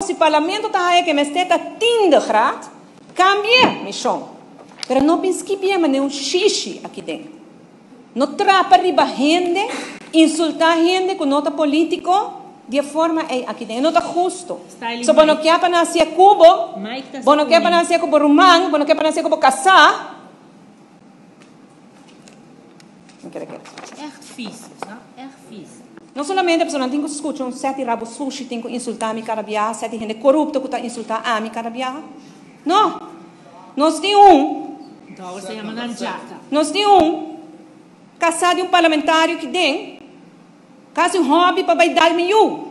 Si parlamento ta haya ke mester ta tiende graad, kambie mi shon. Pero no bin skibie manera un shishi aki den. No trapa riba hende, insulta hende ku no ta politico di e forma ey aki den. E no ta husto. So bo no ke pa nan hacia ku bo, bo no ke pa nan hacia ku bo ruman, bo no ke pa nan hacia ku bo kasá. Echt vies, sa? Echt vies. No solamente pasobra nan tin ku skucha un sèt di rabo sushi tin ku insultá mi kada biaha, sèt di hende korupto ku ta insultá ami kada biaha. No! Nos tin un. Dòwer sa yama nan djaka. Nos tin un kasá di un parlamentario ki den kasi un hòbi pa bai dal mi yu.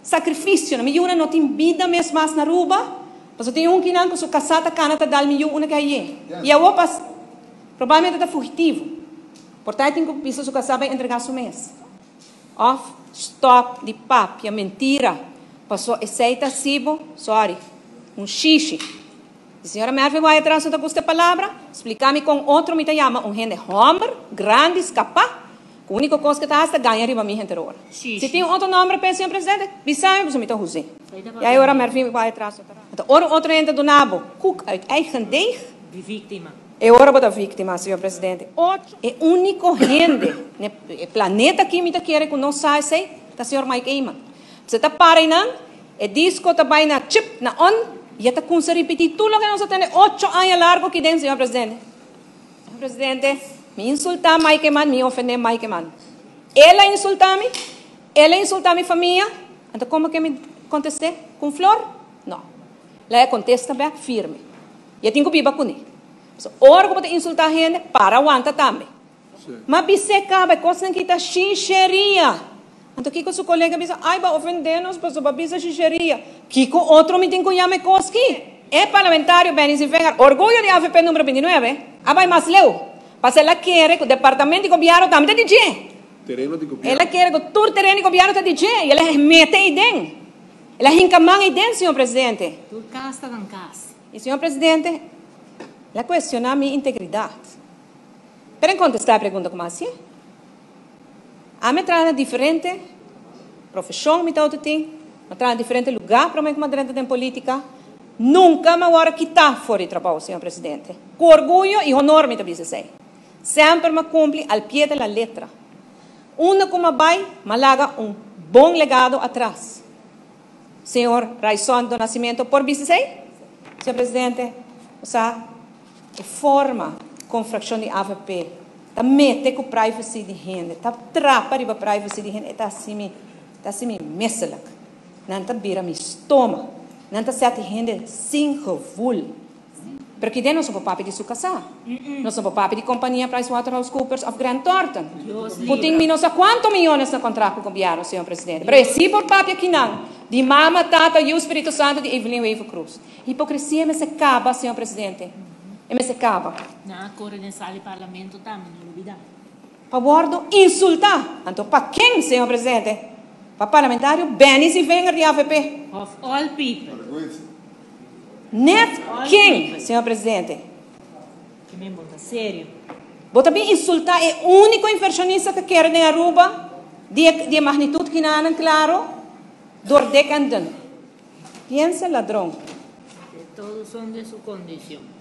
Sakrifisio. Mi yunan no tin bida mes mas na Aruba, pasobra tin un kinan ku su kasá ta kana ta dal mi yu una ke ayé. I awor pas probablemente ta fugitivo. Por ta e tin ku bisa su kasá bai entregá su mes. Òf stòp di papia mentira, pasobra esei ta hasi bo, sòri, un shishi. Si señora Mervin wak atras no ta gusta e palabra, splika mi kon otro mi ta yama un hende hòmber, grandi, skapá. Ku úniko kos ku ta hasi ta gaña riba mi henter ora. Si tin un otro nòmber p'e, señor presidente, bisa mi pasobra mi ta hus'é. I ai ora Mervin bai atras no ta. Anto ora un otro hende ta duna bo koek uit eigen deeg, e ora bo ta víktima, señor presidente. E úniko hende n'e e planeta aki mi ta kere ku no sa esei ta señor Mike Eman. Pasobra e ta para einan, e disko ta bai na chip, na on, i e ta kumsa ripití tur loke nos a tende ocho aña largu aki den, señor presidente. Señor presidente, mi insulta Mike Eman, mi ofende Mike Eman. El a insulta mi, el a insulta mi famia, anto como ke mi conteste? Cu un flor? No. La e contesta bek firme. Y e tin cu biba cune. Pasobra ora cu bo ta insulta hende, para wanta tambe. Ma bis'é caba e cosnan ki ta shisheria. Anto kico su colega bisa? Ay, bo a ofende nos pasobra bo a bisa shisheria. Kico otro mi tin cu yama e cos ki? E parlamentario Benny Zievinger, orguyo di avp numero 29, a bay mas leu. Pasobra el a kere cu departamento di gobierno tambe ta di dje. Tereno di gobierno. El a kere cu tur tereno di gobierno ta di dje y el a mete ey den. El a hinca man ey den, señor presidente. Tur cas ta nan cas. Y señor presidente, el a cuestiona mi integridad. Pero en contesta e pregunta como hacié. Ami a traha na diferente profesion mi tawata tin, mi a traha na diferente lugar prome cu mi a drenta den politica. Nunca mi a worde kita for di trabou, señor presidente. Cu orguyo y honor mi ta bisa esey. Semper mi a cumpli al pie de la letra. Unda cu mi a bay, mi a laga un bon legado atras. Señor Ryçond do Nascimento por bisa esey? Señor presidente, bo sa. E forma kon frakshon di avp ta mete ku privacy di hende, ta trapa riba privacy di hende, e ta hasi mi, ta hasi mi misselijk. Nan ta bira mi stoma. Nan ta sèt hende sin gevoel. Pero kiden nos no por papia di su kasá. Nos no por papia di kompania PricewaterhouseCoopers òf Grant Thornton, ku tin mi no sa kuantu miyones na kontrakt ku gobièrnu, señor presidente. Pero e sí por papia kinan, di mama, tata, yu, Spiritu Santu, di Evelyn Wever-Croes. Hipocresia mester caba, señor presidente. E mester caba. Nan a core den sala di parlamento tambe, no lubida. Pa wordo insulta. Anto pa ken, señor presidente? Pa parlamentario Benny Zievinger di avp. Of all people. Net ken, señor presidente? Ki men bo ta serio. Bo ta bin insulta e unico inversionista cu kere den Aruba di e magnitud kinanan claro door dik en dun. Piensa ladron. Que todos son de su condición.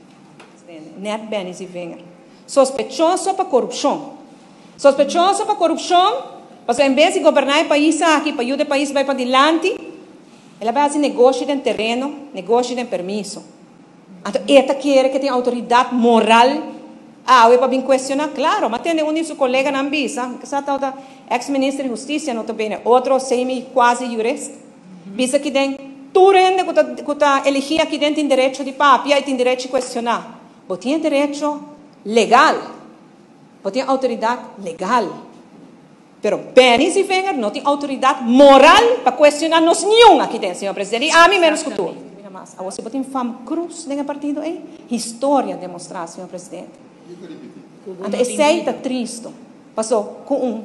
Net Benny Zievinger. Sospechoso pa corupcion. Sospechoso pa corupcion, pasobra en bes di goberna e pais aki pa yuda e pais bai padilanti, el a bai haci negoshi den tereno, negoshi den permiso. Anto e ta kere ke tin autoridad moral awe pa bin cuestiona? Claro, m'a tende un di su coleganan bisa, mi sa tabata ex minister di husticia nota bene, otro semi quasi jurist. Bisa ki den tur hende ku ta ku ta eligí aki den tin derecho di papia i tin derecho di kuestioná. Bo tin e derecho legal. Bo tin outoridat legal. Pero Benny Zievinger no tin outoridat moral pa kuestioná nos niun aki den, señor presidente, i ami ménos ku tur. Mira mas, awor si bo tin fam cruz den e partido ei, historia demostrá, señor presidente. Anto esei ta tristo, paso ku un.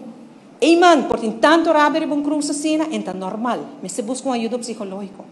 Ey man, por tin tanto rabia riba un cruz asina, en ta normal. Mester busca un ayudo psicológico.